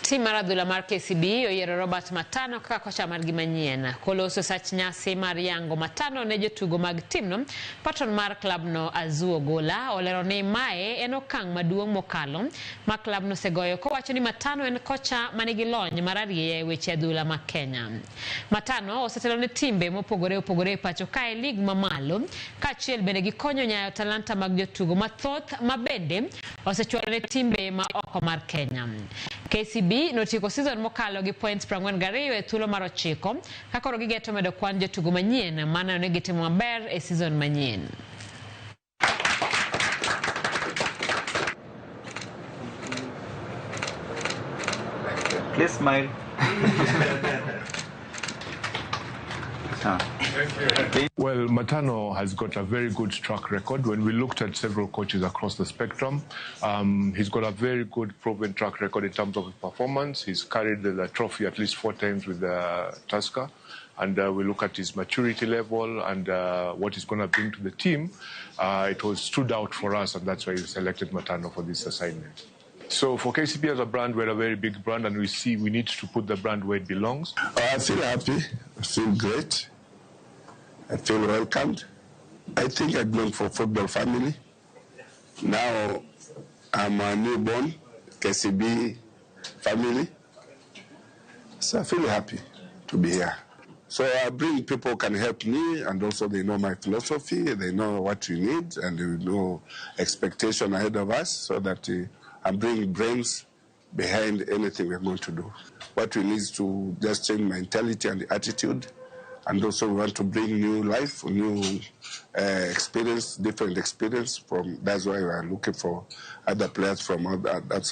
Tim mar adhula mar KCB oyiero Robert Matano kaka kocha margi manyien. Koloso sach nyasi mar yango Matano ne jotugo mag timno, patron mar klabno Azu Ogola olero ni mae en okang' maduong' mokalo ma klabno osegoyo kowacho ni Matano en kocha manigi lony mararieya e weche adhula ma Kenya. Matano osetelo ne timbe mopogore opogore e pacho kae lig mamalo kaachiel bende gi konyo nyayo talanta mag jotugo mathoth ma bende osechwalo ne timbe ma oko mar Kenya. KCB notieko season mokalo gi points 42 e thuolo mar 9 ka koro gigeto medo kwan jotugo manyien maneno ni gitimo maber e season manyien. Please smile. Well, Matano has got a very good track record. When we looked at several coaches across the spectrum, he's got a very good proven track record in terms of his performance. He's carried the trophy at least 4 times with Tusker. And we look at his maturity level and what he's going to bring to the team. It was stood out for us, and that's why we selected Matano for this assignment. So for KCB as a brand, we're a very big brand, and we see we need to put the brand where it belongs. I feel happy. I feel great. I feel welcomed. I think I belong for football family. Now I'm a newborn KCB family. So I feel happy to be here. So I bring people who can help me, and also they know my philosophy, they know what we need, and they know expectation ahead of us, so that I'm bringing brains behind anything we're going to do. What we need is to just change mentality and attitude, and also we want to bring new life, new experience, different experience. From that's why we are looking for other players from outside.